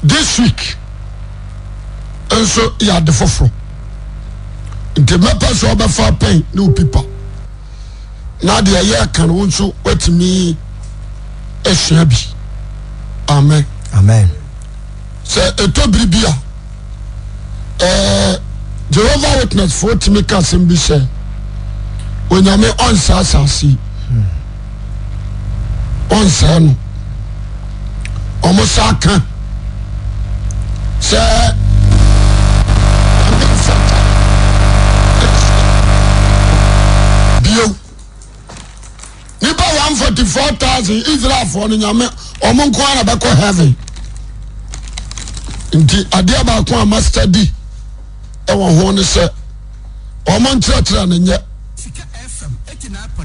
This week nso yɛ ade foforɔ nti mɛpɛ sɛ ɔbɛfa pɛn ne wo pipa na deɛ ɛyɛ ka no wo nso watumi asua bi. Amen. Amen. Sɛ ɛtɔ biri bi a ɛɛ Jehovah Witness foɔ tumi ka asɛm bi sɛ Onyame ɔnsɛ asase yi ɔnsɛe no wɔn sa ka sɛ bio nipa 144,000 Israelfoɔ no nyame wɔn nko ara na bɛkɔ heaven nti adeɛ baako a master di ɛwɔ ho ne sɛ wɔn nkyerɛkyerɛ no nyɛ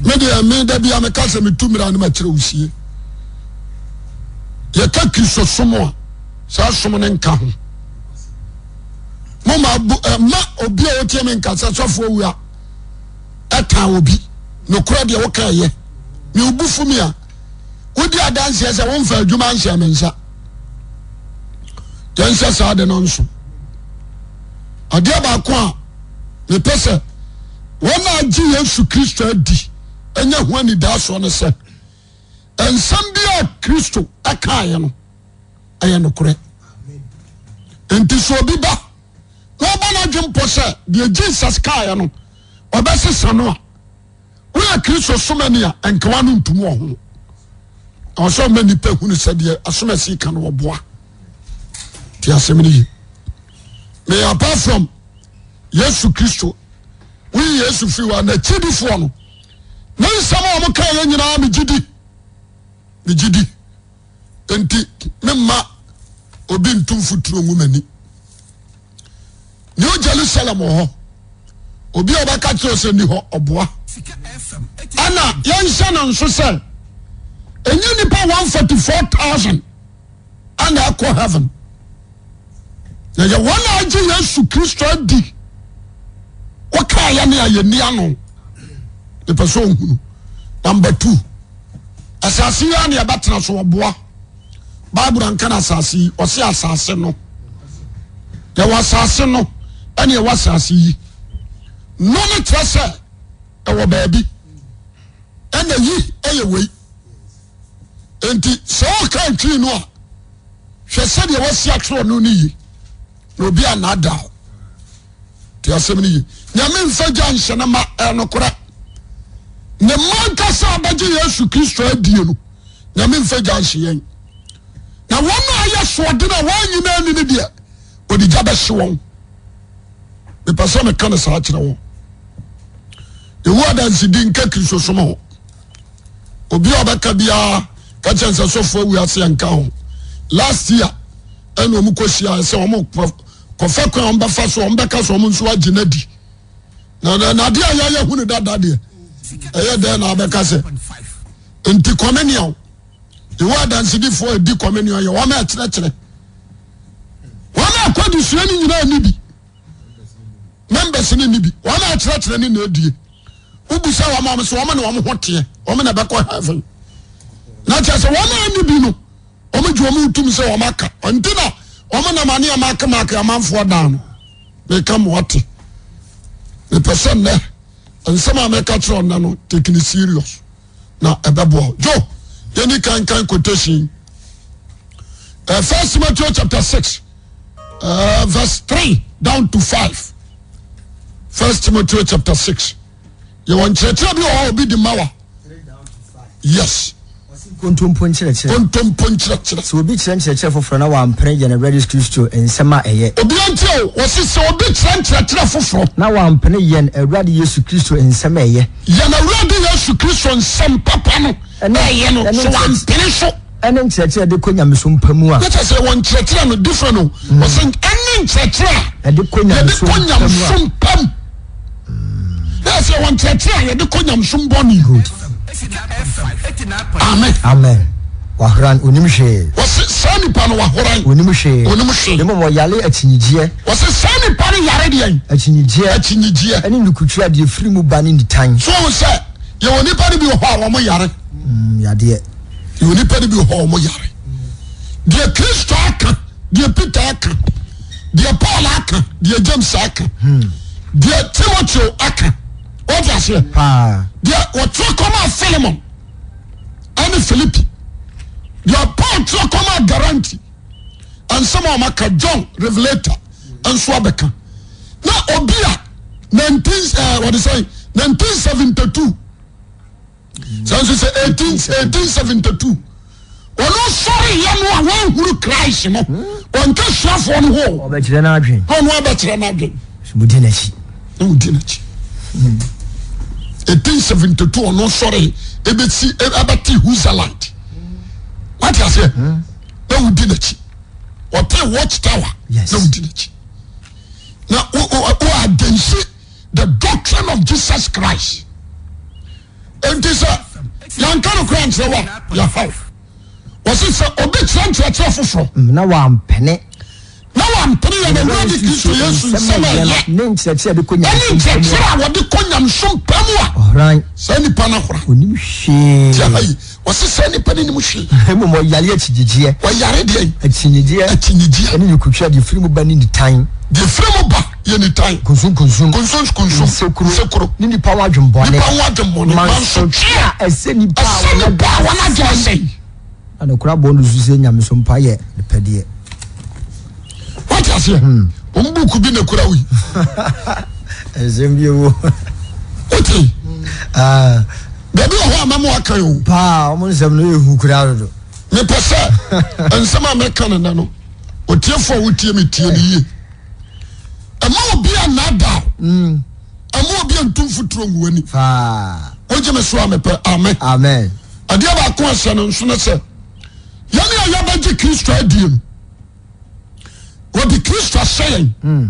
me deɛ me da bia meka sɛ metu mmira no makyerɛ wo sie yɛka kristosom a saa som no nka ho moma bu eh, ma obi a ɔtie me nka sɛ sɔfoɔ wu a ɛka obi nokorɛ deɛ woka ɛyɛ me obu fu mi a wodi adanseɛ sɛ womfa adwuma nhyɛ me nsa yɛnhyɛ saa de no nso adeɛ baako a mepɛ sɛ wɔn a agye Yesu Kristo adi anya ho anidasoɔ ne sɛ nsɛm bi a Kristo kaeɛ no ɛyɛ nokorɛ. Nti sɛ obi ba na ɔbɔ n'adwene mpɔ sɛ deɛ Jesus kaeɛ no ɔbɛsesa no a, woyɛ Kristo somani a nkawa no ntum wɔ ho. Ɛwɔ sɛ ɔma nnipa hunu sɛ deɛ asomasi ka no ɔboa. Ti asɛm no yi. Me apart from Yesu Kristo, woyi Yesu firi hɔ a n'akyidifoɔ no ne nsɛm a wɔn kaeɛ nyinaa megye di. Megye di. Nti memma obi nto mfuturo ngu m'ani. New Jerusalem wɔ hɔ. Obi a ɔbɛka kyerɛ sɛ ni hɔ ɔboa. Ɛna yɛnhyɛ no nso sɛ ɛnyɛ nipa 144,000 ɛna ɛkɔ heaven. Na yɛ wɔn a agye Yesu Kristo adi wɔkaa yɛ ne a yɛnni ano. Mepɛ sɛ ɔhunu. Number two, asase yi a na yɛbɛtena so ɔboa. Bible anka na asase yi, ɔse asase no. Yɛwɔ asase no ɛne ɛwɔ asase yi. No no kyerɛ sɛ ɛwɔ baabi ɛna yi ɛyɛ wei. Nti sɛ ɔka ntwi no a hwɛ sɛdeɛ wasi atwerɛ no no yie na obi anaadaa wo. Te asɛm no yie. Nyame mfa gya nhyɛ ne ma ɛnokorɛ. Ne mma ankasa a bɛgye Yesu Kristo adie no, Nyame mfa gya nhye yɛn. Na wɔn a ayɛ soɔden a wɔanyi no ani no deɛ, ɔde gya bɛhye wɔn. Mepɛ sɛ meka no saa kyerɛ wɔn. Ewu adansedi nka Kristosom ho. Obi a ɔbɛka biara ka kyerɛ sɛ sɔfo awu ase nka ho. Last year ɛna wɔn kɔ hyia sɛ wɔn kɔfa kwan a wɔn bɛfa so wɔn bɛka so wɔn nso agye no adi. Na na na adeɛ a yɛayɛ hu no dada deɛ ɛyɛ dɛn na abɛka sɛ nti kɔmenia ewu adansedifoɔ edi kɔmenia yɛ wɔn a ɛkyerɛkyerɛ wɔn a ɛkɔ adesua no nyinaa ni bi members no ni bi wɔn a ɛkyerɛkyerɛ no na edie wobusa wɔn a wɔn sɛ wɔn na wɔn ho teɛ wɔn na ɛbɛkɔ heaven na kyerɛ sɛ wɔn a ɛni bi no wɔn gye wɔn tum sɛ wɔn aka nti na wɔn nam ane amake make amanfoɔ dan no meka mo ate mepɛ sɛ nnɛ nsɛm a meka kyerɛ ɔnnɛ no take it serious na ɛbɛboa jo yɛni kankan quotation uh, First Timothy chapter 6 uh, verse 3 down to 5 First Timothy chapter 6 yɛwɔ nkyerɛkyerɛ bi wɔ hɔ obi di ma wa yes Nkontompo nkyerɛkyerɛ. Nkontompo nkyerɛkyerɛ. Sɛ obi kyerɛ nkyerɛkyerɛ foforɔ na wampene yɛn Awurade Yesu Kristo nsɛm a ɛyɛ. Obi nti o, wɔsi sɛ obi kyerɛ nkyerɛkyerɛ foforɔ. Na wampene yɛn Awurade Yesu Kristo nsɛm a ɛyɛ. Yɛn Awurade Yesu Kristo nsɛm papa no ɛyɛ no, sɛ wampene so. Ɛne nkyerɛkyerɛ de kɔ nyamesom pa mu a. Ne kyerɛ sɛ wɔn nkyerɛkyerɛ no different o. Wɔsi ɛne nkyerɛkyerɛ a. Yɛde kɔ nyamesom pa mu. Na sɛ wɔn nkyerɛkyerɛ a yɛde kɔ nyamesom bɔne. Good. Amen. Amen. Wahoran onim hwee. Wɔsi saa nipa no wahoran. Onim hwee. Onim hwee. Ne mmom ɔyare akyinnyegyeɛ. Wɔsi saa nipa no yare deɛn? Akyinnyegyeɛ. Akyinnyegyeɛ. Ɛne nukutiri adeɛ firi mu ba ne nitan. So wɔn sɛ yɛwɔ nipa no bi wɔ hɔ a wɔn yare. Mm, yadeɛ. Yɛwɔ nipa no bi wɔ hɔ a wɔn yare. Deɛ Kristo aka. Deɛ Peter aka, deɛ Paul aka, deɛ James aka, deɛ Timoteo aka. Wɔte aseɛ? Deɛ wɔtwerɛ kɔmaa Philemon ɛne Filipi, deɛ Paul twerɛ kɔmaa Garanti, nsɛm a wɔaka John Revelator nso abɛka. Na obi a 19 ɛɛ wɔde sɛ 1972 sɛ nso sɛ 1872 ɔno sɔre yɛ no a wɔnhuru Christ no ɔnka suafoɔ no ho. Ɔbɛkyerɛ n'adwen. Na ɔno abɛkyerɛ n'adwen. Mudi n'akyi. Na ɔdi n'akyi. 1872 ɔno sɔre ebesi ɛbɛte Huzaland. Wate aseɛ? Na ɔdi n'akyi. Ɔte Watch Tower. Yes. Na ɔdi n'akyi. Na o o o against the doctrine of Jesus Christ. Enti sɛ yɛnka no kora nkyerɛ wa yɛhaw. Wɔsi sɛ obi kyerɛ nkyerɛkyerɛ foforɔ. Mm, na wampene. Na wampene yɛn Awurade Kristo Yesu nsɛm a ɛyɛ. Ne nkyerɛkyerɛ de kɔ Ɛne nyamesom pa mu nkyerɛkyerɛ a. a wɔde kɔ nyamesom pa mu a. Ɔhran. Saa nipa no ahora. Onim hwee. Ti aha yi, wɔsi saa nipa no nim hwee. Mmom ɔyare akyinnyegyeɛ. Ɔyare deɛ. Akyinnyegyeɛ. Akyinnyegyeɛ. Ɛne nyukutwa deɛ firi mu ba ne nitan. Deɛ firi mu ba yɛ nitan. Kunsunkunsun. Kunsunkunsun. Nsekuro. Nsekuro. Ne nipa ho adwemmɔne. Nipa ho adwemmɔne. Mansotwe a ɛsɛ nipa a Ɛsɛ nipa a wɔn adwene asɛe. Na nokora bɔ no su sɛ nyamesom pa yɛ ne pɛdeɛ. Wate aseɛ? Wɔn buku bi na ekura wo yi. Nsɛm bi ewo. Wote? Ah. Baabi wɔ hɔ a mɛmo aka yi o. Paa, wɔn nsɛm no ehu kura dodo. Mepɛ sɛ nsɛm a mɛka no nɛ no, otiefo a wotie me tie no yie. Ɛma obi a naadaa. Ɛma obi a ntu mfuturo ngu w'ani. Paa. Wogye me so a mepɛ amen. Amen. Adeɛ baako a hyɛ no nso ne sɛ, yɛne a yɛbɛgye Kristo adie no, wɔde Kristo ahyɛ yɛn. Hmm.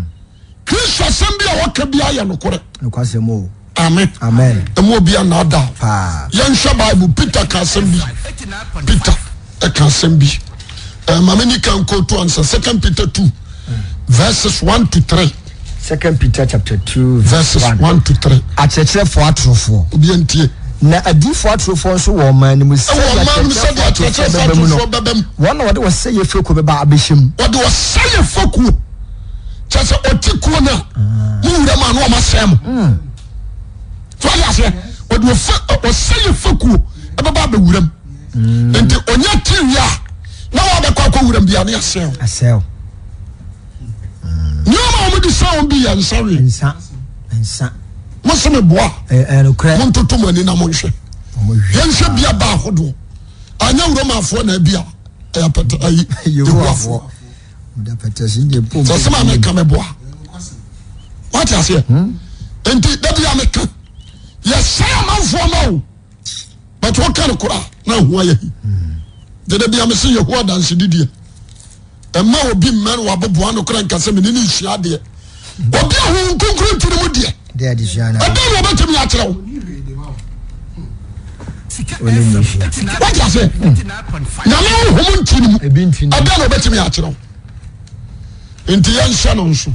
Kristo asɛm bi a wɔka bi ayɛ nokorɛ. Nokwasɛm o. Amen. Amen. Ɛmu obi a naadaa. Paa. Yɛnhwɛ Bible. Peter ka asɛm bi. Peter ɛka asɛm bi. Maame ni kan kootu ansa. Second Peter 2 verses 1 to 3. Second Peter chapter 2 verses 1 to 3. Akyerɛkyerɛfoɔ atorofoɔ. Obi ntie. Na adiyifoɔ atorofoɔ nso wɔ ɔman no mu Ɛwɔ ɔman no mu sɛdeɛ akyerɛkyerɛfoɔ atorofoɔ bɛba mu. Wɔn na wɔde ɔsɛeɛ fekuo bɛba abɛhyɛ mu. Wɔde ɔsɛeɛ fekuo. Kyerɛ sɛ ɔte kuo no a, mo wura mu a na wɔn asɛe mo. So ɔde aseɛ, wɔde ɔsɛeɛ fekuo ɛbɛba abɛwura mu. Nti ɔnya ti wie a, na wɔabɛkɔ akɔ wura mu bia ne asɛe o. Asɛe o. Nneɛma a wɔde sɛ wɔn bi yɛ nsa we. Nsa, nsa. Mo se me boa. Ɛyɛ nokorɛ. Mo ntoto mo ani na mo nhwɛ. Yɛnhwɛ bia ba ahodoɔ. Anyɛ Romafoɔ na ebia ɛyɛ pɛtɛ ayi Yehowafoɔ. Sɛ sɛ maa meka me boa. Wate aseɛ? Nti da bi a meka yɛsɛe amanfoɔ ma o. But wɔka no koraa na ho ayɛ hi. Deda bi a mese Yehowa dansedi deɛ. Ɛma obi mmɛn waboboa no koraa nka sɛ mene ne nsua adeɛ. Obi a honhom kronkron nti no mu deɛ, ɛdɛn na ɔbɛtumi akyerɛ wo? Wate aseɛ? Nyame honhom nti no mu, ɛdɛn na ɔbɛtumi akyerɛ wo? Nti yɛnhyɛ no nso.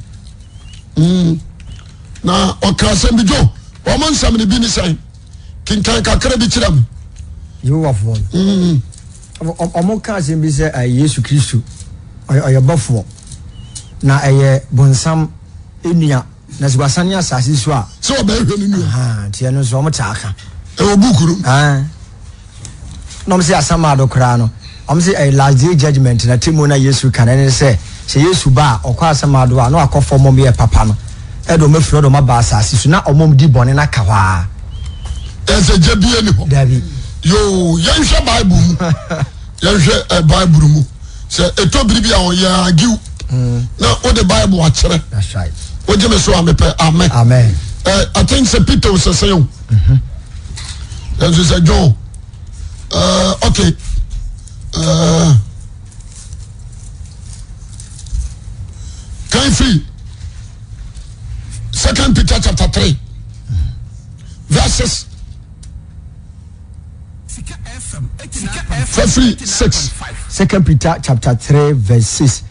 Mm. Na ɔka asɛm bi dwo, wɔn nsɛm no bi ne sɛn? Kenkan kakra bi kyerɛ me. Yehowafoɔ no. Mm. Wɔn ka asɛm bi sɛ Yesu Kristo ɔyɛ bɔfoɔ na ɛyɛ bonsam nua na sɛ wasane asase so a. Sɛ ɔbɛhwɛ ne nua. Nti ɛno nso wɔn taa ka. Ɛwɔ buku no. Na wɔn sɛ asamado koraa no wɔn sɛ ɛyɛ last day judgement na temu na Yesu ka na ɛne sɛ sɛ Yesu ba a ɔkɔ asamado a na wakɔ fam wɔn yɛ papa no ɛde wɔn afiri ɔde wɔn aba asase so na wɔn di bɔne na ka hɔ ara. Ɛsɛ gya bie ni hɔ. Dabi. Yoo, yɛnhwɛ Bible mu. Yɛnhwɛ eh, Bible mu. Sɛ ɛtɔ biribi a ɔyɛ agiw. Na wode Bible akyerɛ. That's right. Wogye me so a mepɛ amen. Amen. Eh, I think sɛ Peter osese o. Ɛnso sɛ John. Uh, okay. Uh, kan firi Second Peter chapter 3. Verses fafiri 6. Second Peter chapter 3 verse 6.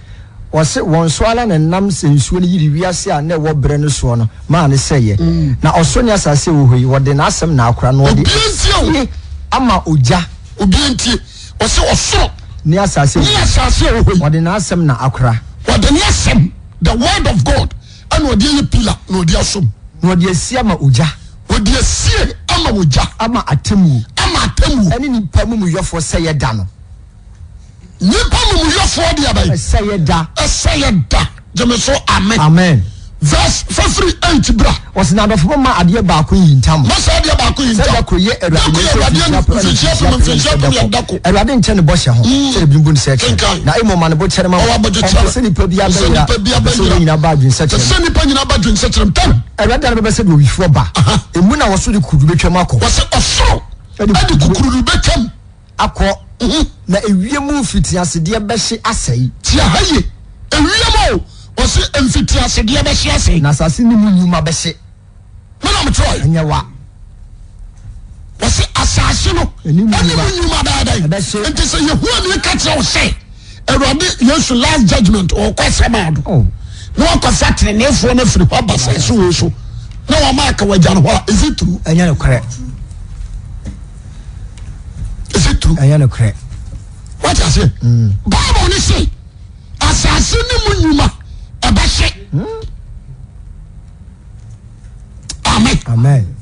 Wɔse wɔn so ara na ɛnam sɛ nsuo no yiri wiase a na ɛwɔ berɛ no soɔ no maa no sɛeɛ. Na ɔsoro ne asase a ɛwɔ hɔ yi, wɔde n'asɛm na akora, na wɔde Obiara ntie o. asie ama ogya. Obiara ntie. Wɔse ɔsoro. Ne asase Ne asase a ɛwɔ hɔ yi. Ɔde n'asɛm na akora. Ɔde n'asɛm, the word of God, ɛna ɔde ayɛ pillar na ɔde asom. Na ɔde asie ama ogya. Ɔde asie ama ogya. Ama atemmuo. Ama atemmuo. Ɛne nnipa amumuyɔfoɔ sɛeɛ da no. Nnipa amumuyɔfoɔ deɛ bɛn? Ɛsɛeɛ da. Ɛsɛeɛ da. Gyeme so amen. Amen. Verse fafiri 8 bra. Ɔse na adɔfo momma adeɛ baako nhinta mo. Mma saa adeɛ baako nhinta. Sɛ da koro yɛ Awurade Da koro yɛ Awurade anim mfirihyia apem mfirihyia apem yɛ da ko. Awurade nkyɛ ne bɔhyɛ ho sɛdeɛ ebinom bu no sɛ ɛkyɛ, Kenkan. na mmom ɔma ne bo kyɛre ma mo. Ɔwɔ abodwokyɛre. Ɔmpɛ sɛ nnipa biara Ɔmpɛ sɛ bɛyera, nnipa biara ɔpɛ sɛ bɛyera. wɔn nyinaa ba Ɔpɛ adwensakyera sɛ mu. nnipa nyinaa ba adwensakyera mu. Tɛm. Awurade da no bɛba sɛdeɛ owifoɔ ba. Emu na ɔsoro de kukurudu bɛtwam akɔ. Wɔse ɔsoro Ɛde de kukurudu bɛtwam. Akɔ, na ewiem mfitiasedeɛ bɛhye asɛe. Tie ha yie, ewiem o, ɔse mfitiasedeɛ bɛhye asɛe. Na asase ne mu nnwuma bɛhye. Me na metwerɛe. Ɛnyɛ wa. Ɔse asase no Ɛne mu ɛne mu nnwuma nnwuma bɛyɛ dɛn? Ɛbɛhye. Nti sɛ Yehowa ni ka kyerɛ wo sɛ Awurade Yesu last judgment ɔkɔ asɛm ado Oh. na wakɔfa teneneefoɔ no afiri hɔ aba asase wei so na wɔn aka wagya no hɔ a, is it true? Ɛnyɛ nokorɛ. Is it true? Ɛnyɛ nokorɛ. Wate aseɛ? Mm. Bible ne se asase ne mu nnwuma ɛbɛhye. Mm. Amen. Amen.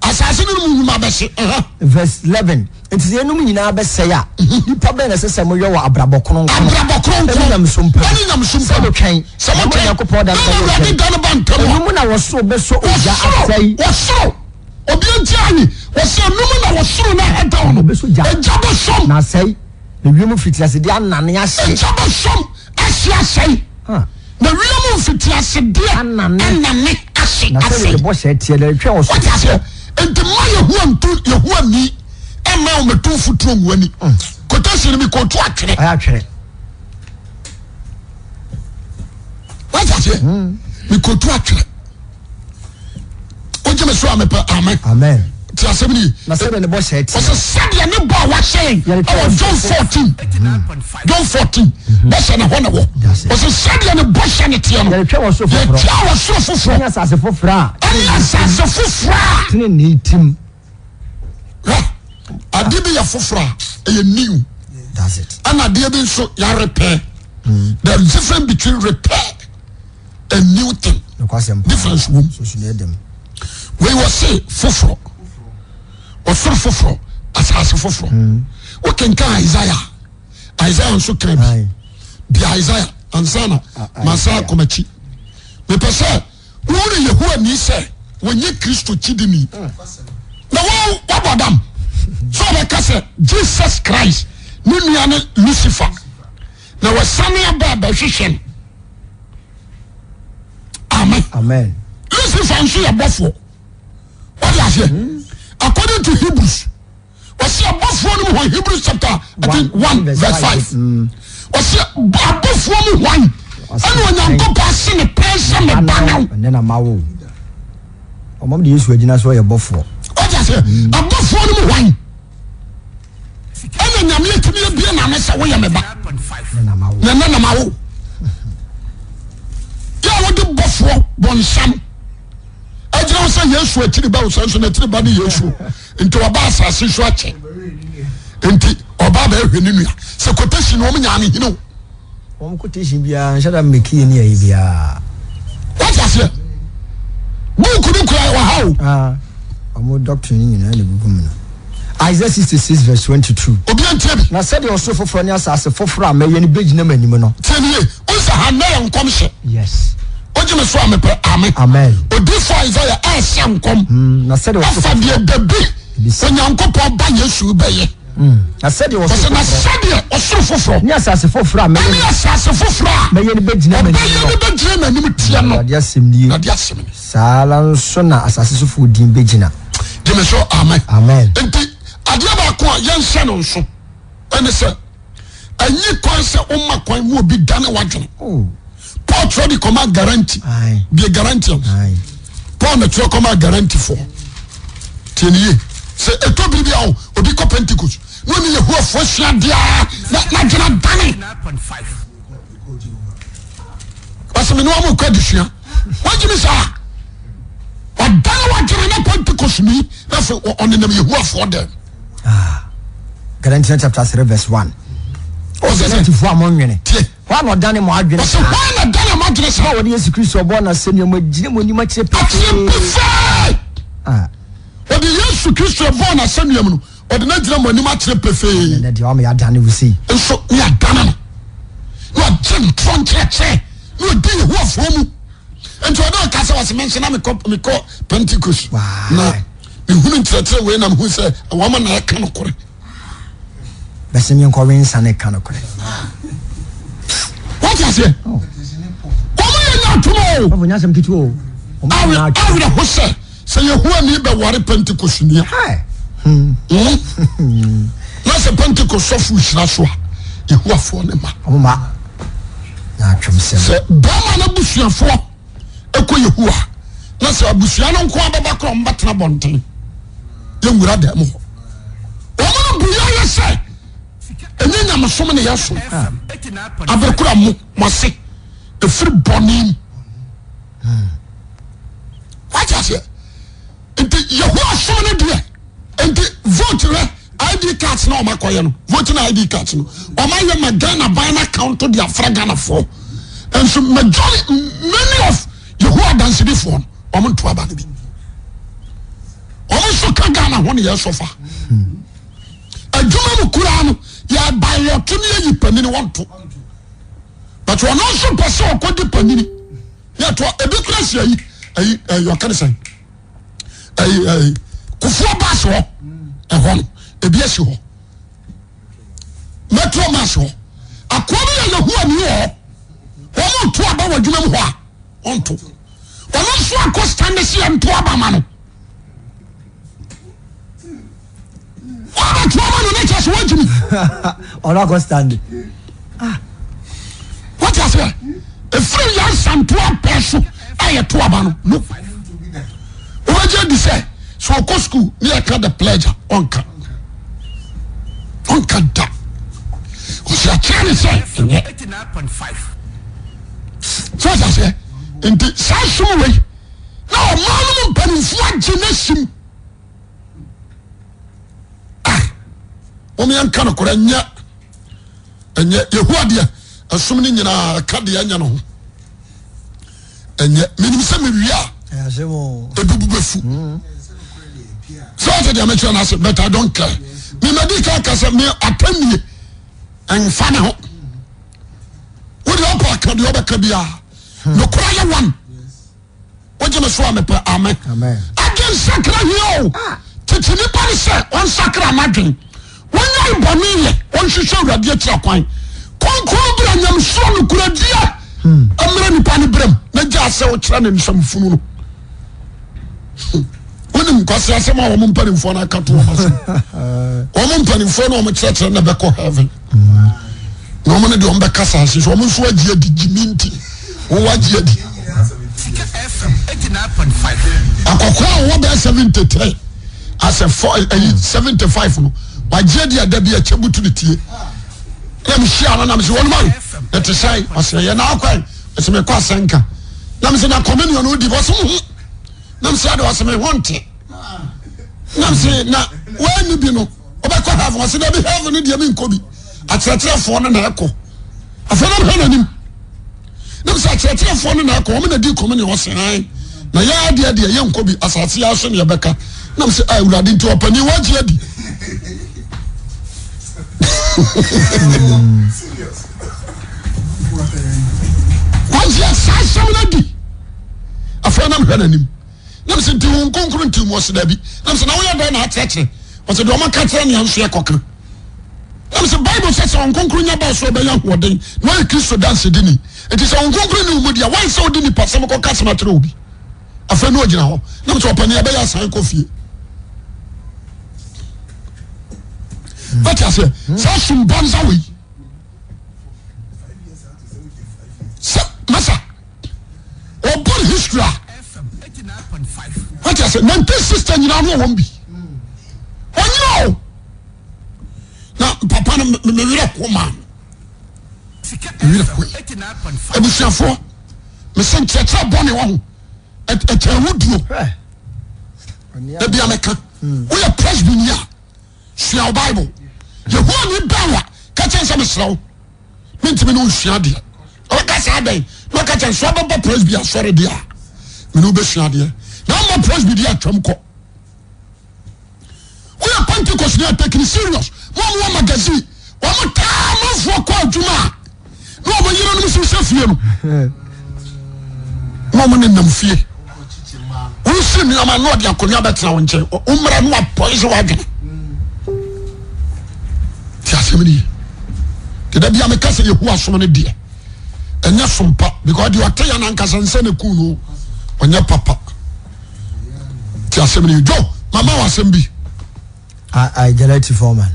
Asase ne mu nnwuma bɛhye. Uh-huh. Verse 11. Nti sɛ yɛnom nyinaa bɛsɛe a, mhm. nipa bɛn na ɛsɛ sɛ moyɛ wɔ abrabɔ kronkron. Abrabɔ kronkron. Ɛne nyamesom pa. Ɛne nyamesom pa. Sɛ motwɛn. Sɛ motwɛn. Onyankopɔn da no ba ntɛm. Ɛno mu na wɔsoro bɛsɔ ogya asɛe. Wɔsoro. Obi nti ayi, wɔsi enum na wɔsoro na ɛhɛtɛw no. Wɔbɛsɔ gya. Egya bɛsɔm. Na asɛe. Na wiem mfitiasedeɛ anane ahye. Egya bɛsɔm ahye asɛe. Na wiem mfitiasedeɛ anane ahye asɛe. Na sɛdeɛ ne bɔhyɛ teɛ na ɛtwɛn ɔsoro. Wɔte aseɛ. Nti mma Yehowa ntu Yehowa ni ɛmma wɔn mɛtu mfuturo ngu ani. Quotation mi kootu atwerɛ. Ɛyɛ atwerɛ. Wɔte aseɛ. Mi kootu atwerɛ. Wogye me so a mepɛ amen. Amen. Ti asɛm ni. Na sɛdeɛ ne bɔhyɛ teɛ. Ɔsɛ sɛdeɛ ne bɔ a wahyɛ yɛn ɛwɔ John 14. John 14. Bɔhyɛ na hɔ na wɔ. Ɔsɛ sɛdeɛ ne bɔhyɛ ne teɛ no. Yɛretwɛn wɔ soro foforɔ. Yɛtwɛn wɔ soro foforɔ. Ɛne asase foforɔ a. Ɛne asase foforɔ a. Tenenee tim. Hwɛ, adeɛ bi yɛ foforɔ a ɛyɛ new. That's it. Ɛna adeɛ bi nso yɛ repair. There is difference between repair a new thing difference wom wei wɔ se foforɔ ɔsoro foforɔ asase foforɔ hmm. wokenkan Isaiah Isaiah nso kan bi bi Isaiah ansana masa akɔmakyi mepɛ sɛ wone Yehowa ni sɛ wɔnyɛ Kristo kyidini hmm. na wɔbɔ dam sɛ ɔbɛka sɛ Jesus Christ ne nua ne Lucifer na wɔsane aba abɛhwehwɛ no amen amen lucifer nso yɛ bɔfoɔ wɔde aseɛ hmm. according to hebrews wɔsi abɔfoɔ no mu hɔ hebrews chapter I think one verse five hmm. wɔsi abɔfoɔ mu hwan ɛna onyankopɔn ase ne pɛn sɛ ne ba no. ɛnɛ na ma wo ɔmam de yesu agyina so ɔyɛ bɔfoɔ. wɔde aseɛ hmm. abɔfoɔ no mu hwan. Ɛna Nyame atumi abie n'ano sɛ woyɛ me ba na ɛnɛ na mawo yɛ a wode bɔfoɔ bɔnsam agyina wo sɛ Yesu akyiri ba wo sɛ nso n'akyiri ba ne Yesu nti ɔba asase so akyɛ nti ɔba bɛhwɛ ne nua sɛ quotation wɔn nyaa ne hene o. Wɔn quotation biara nhyɛ da mmeki yɛ ne ayi biara. Wate aseɛ? Book no kura wɔ ha o. Ah, wɔn doctrine no nyinaa na egugu mu no. Isaiah 66 verse 22. Obi antie bi. Na sɛdeɛ ɔsoro foforɔ ne asase foforɔ a mɛyɛ no bɛgyina m'anim no. Tie nie, wosɛ ha nnɛ yɛ nkɔmhyɛ. Yes. Wogye me so a mepɛ amen. Amen. Odiyifo Isaiah ɛrehyɛ nkɔm. Mm, na sɛdeɛ ɔsoro Ɛfa deɛ foforɔ. dabi Onyankopɔn ba Yesu bɛyɛ. Na sɛdeɛ ɔsoro Ɔsɛ na foforɔ. sɛdeɛ ɔsoro foforɔ. Ne asase foforɔ a mɛyɛ. Ɛne asase foforɔ a. Mɛyɛ no bɛgyina m'anim no. Ɔbɛyɛ no bɛgyina n'anim teɛ no. Awurade asɛm nie. Awurade asɛm nie. Saa ara nso na asase sofoɔ din bɛgyina. Gyeme so amen. Amen. Nti adeɛ baako a yɛnhyɛ no nso ɛne sɛ ɛnyi kwan sɛ woma kwan mu obi dane w'adwene. Oh. Paul twerɛ de kɔma guarantee. Bie Galatians. Paul na twerɛ kɔma guarantee foɔ. Tie ne yie. Sɛ ɛtɔ biri bi a o, obi kɔ Pentecost na ɔne Yehowafoɔ sua adeɛ a na n'adwene adane. Wɔsɛ me ne wɔn kɔ adesua. Wɔgye saa. Ɔdane w'adwene na Pentecost ni na afei ɔnenam Yehowafoɔ dɛm. Ah. Galatians chapter 3 verse 1. Ɔsɛ sɛ. Galatifoɔ a monnwene. Tie. Hwan na ɔdane mo adwene Ɔsɛ saa? hwan na dane mo adwene saa? A wɔde Yesu Kristo ɔbɔɔ n'asɛnnua mu agyina mo anim akyerɛ pefee. Akyerɛ pefee. Ah. Ɔde Yesu Kristo ɛbɔɔ n'asɛnnua mu no, ɔde no agyina mo anim akyerɛ pefee. Ɛnɛ deɛ wama yɛadane wo sei. Nso ne yɛadane no. Na ɔgye ntorɔ nkyerɛkyerɛ na ɔdi Yehowafoɔ mu. Nti ɔde ɔka sɛ ɔsɛ me nso na mekɔ mekɔ Pentecost. Na mehunu nkyerɛkyerɛ wei na mehu sɛ wɔn na ɛka nokorɛ. Bɛsɛ mi nkɔ we nsa ne ka nokorɛ. Wọ́n ti aseɛ. Wɔn yɛ nya atoma o. Ɔfɔ nya asɛm ketewa o. Awerɛ ho sɛ sɛ Yehowa ni bɛ ware Pentecost ni a. Hmm. Na sɛ Pentecost sɔfo hyira so a Yehowafoɔ ne ma. Wɔn ma. Sɛ bɛrima no abusuafoɔ ɛkɔ Yehowa na sɛ abusua no nko abɛba korɔ wɔn bɛtena bɔnten yɛnwura dɛm hɔ. Wɔn no bu yɛyɛ sɛ ɛnyɛ nyamesom ne yɛsom abɛkura mo mo ase ɛfiri bɔne mu. Wate aseɛ? Nti Yehowa som no deɛ nti vote rɛ ID cards na ɔma kɔyɛ no vote na ID cards no ɔma yɛ ma Ghana ban na account de afra Ghana foɔ nso majority many of Yehowa dansedifoɔ no wɔn nto aba no bi wɔn nso ka Ghana ho ne yɛ sɔfa adwuma mu koraa no yɛ bayɔto ne yɛ yi panini wɔn to but wɔn nso pɛ sɛ ɔkɔ di panini yɛ to ebi kura si ayi ayi ɛyɛ ɔka ne sɛn. ɛyi ɛyi kufuo baasi hɔ ɛhɔ no ebi esi hɔ metro mass hɔ akoa bi yɛ yehowa ni wɔ hɔ wɔn nto aba wɔ adwuma mu hɔ a wɔn nto wɔn nso akɔ stand si yɛ nto aba ma no wɔn abɛto aba no ne kyɛ so wɔn gyimi. ɔno akɔ stand. Wate aseɛ? Ɛfiri yɛn nsanto apɛ so a yɛto aba no no wobɛgye adi sɛ sɛ ɔkɔ sukuu ne yɛka the pledge a ɔnka ɔnka da ɔsɛ akyerɛ ne sɛ ɛnyɛ sɛ ɔsɛ aseɛ nti saa som wei na ɔman no mu mpanimfoɔ agye no asim ah wɔn yɛnka nokorɛ nyɛ ɛnyɛ yehowa deɛ ɛsom no nyinaa ɛka deɛ ɛnyɛ no ho ɛnyɛ menim sɛ mewie a ebibu bɛfu sɛ ɔsɛ deɛ mekyerɛ no ase but I don't care memadi ka ka sɛ me atɛnnie ɛmfa ne ho wode ɔpɛ aka deɛ ɔbɛka biara nokora yɛ one wogye me so a mepɛ amen adwen sakra hia o ah. tete nipa no sɛ ɔnsakra n'adwen wɔnyae bɔne yɛ ɔnhwehwɛ awurade akyira kwan kronkron berɛ nyamesuro nokorɛdie hmm. mmerɛ nipa no berɛm na gyaa sɛ wokyerɛ ne nsɛmfunu no hmm. wonim nkwase asɛm a wɔn mpanimfoɔ no aka to wɔn aso wɔn mpanimfoɔ no wɔn kyerɛkyerɛ na bɛkɔ heaven na wɔn no deɛ wɔn bɛka saase so wɔn nso agye adi gyimi nti wɔn agye adi akɔkora a wɔwɔ bɛyɛ 73 asɛ fɔ ɛyi 75 no wagye adi ada bi ɛkyɛ butu ne tie na mi hyia no na mi sɛ wɔn mu ɛte sɛn ɔsɛ yɛ n'akwan ɛsɛ mi kɔ asɛnka na mi sɛ na communion no di ɔsɛ ho na mi sɛ ɛde ɔsɛ mi ho nte na mi sɛ na wɔn ani bi no ɔbɛkɔ heaven ɔsɛ dɛbi heaven no deɛ mi nkɔ bi akyerɛkyerɛfoɔ no na ɛkɔ afei na mi hwɛ n'anim. Ne sɛ akyerɛkyerɛfoɔ no na ɛkɔ wɔn na di kɔm ne ɔsɛ an na yɛ adeɛ deɛ yɛ nkɔ bi asase yɛ aso ne yɛbɛka nam sɛ ah, awurade nti ɔpanin wagye adi wagye saa asɛm no adi afei nam hwɛ n'anim nam sɛ nti wo nkonkoro nti mu ɔsɛ daabi nam sɛ na woyɛ dɛn na akyerɛkyerɛ ɔsɛ deɛ ɔma ka kyerɛ nea nso yɛkɔka Nam sɛ Bible sɛ sɛ wɔn kronkron nya baa so ɔbɛyɛ ahoɔden na ɔyɛ Kristo dansedini. Nti sɛ wɔn kronkron ne wɔn mu deɛ wɔn sɛ ɔde nipa sɛm kɔ kasɛm akyerɛ obi. Afei na ɔgyina hɔ. Nam sɛ ɔpɛni ɛbɛyɛ asan kɔ fie. Wate aseɛ saa sumbanza wei sɛ masa ɔbɔ history a wate aseɛ 1960 nyinaa no ɔwɔm bi ɔnyina o. na papa no me werɛ ho maa no me werɛ hoe abusuafoɔ mese nkyerɛkyerɛ bɔne wɔ ho ɛkyɛ wo duro ebi a meka hmm. woyɛ presbyni a sua wo bible yehowa ne bɛn wa ka kyɛn sɛ mesrɛ wo. Mentumi ne wosua adeɛ. Ɔbɛka sɛ adɛn? Na ɔka kyɛ sɛ ɔbɛbɔ presby asɔre deɛ a mene wobɛsua adeɛ. Na ɔmmɔ presby deɛ atwam kɔ. Woyɛ Pentecost ni a take it serious. Mo a mowɔ magazine, wɔn taa amanfoɔ kɔ adwuma a na wɔn yerenom nso hyɛ fie no. Na wɔn nenam fie. Wosi nneɛma na ɔde akonnwa bɛtena wo nkyɛn. Wo mmara no apɔise w'adwene. Ti asɛm ni. Te da bia meka sɛ Yehowa som no deɛ ɛnyɛ som pa because deɛ ɔte yɛ nankasa nsɛ ne kun no ɔnyɛ papa. Ti asɛm ni. Jo, mama wɔ asɛm bi. I Galati foreman.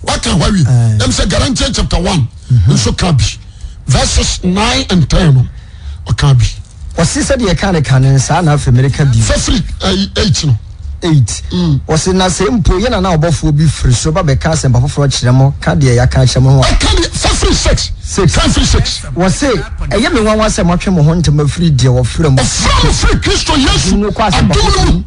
Waka hɔ awie. Ɛm sɛ Galatians chapter 1 nso ka bi. Verses 9 and 10 no ɔka bi. Ɔse sɛdeɛ yɛkaa no kane no, saa na afei mereka bio. Fa firi 8 no. 8. Ɔse, na sɛ mpo yɛn anaa ɔbɔfoɔ bi firi soro ba bɛka asɛmpa foforɔ kyerɛ mo, ka deɛ yɛaka akyerɛ mo ho a. Ɛka deɛ, fa firi 6. 6. Ka firi 6. Wɔse, ɛyɛ me nwanwa sɛ moatwe mo ho ntɛm afiri deɛ wɔfrɛ mo. Ɔfrɛ mo firi Kristo Yesu Adom no kɔ asɛmpa adom no foforɔ mu. mu.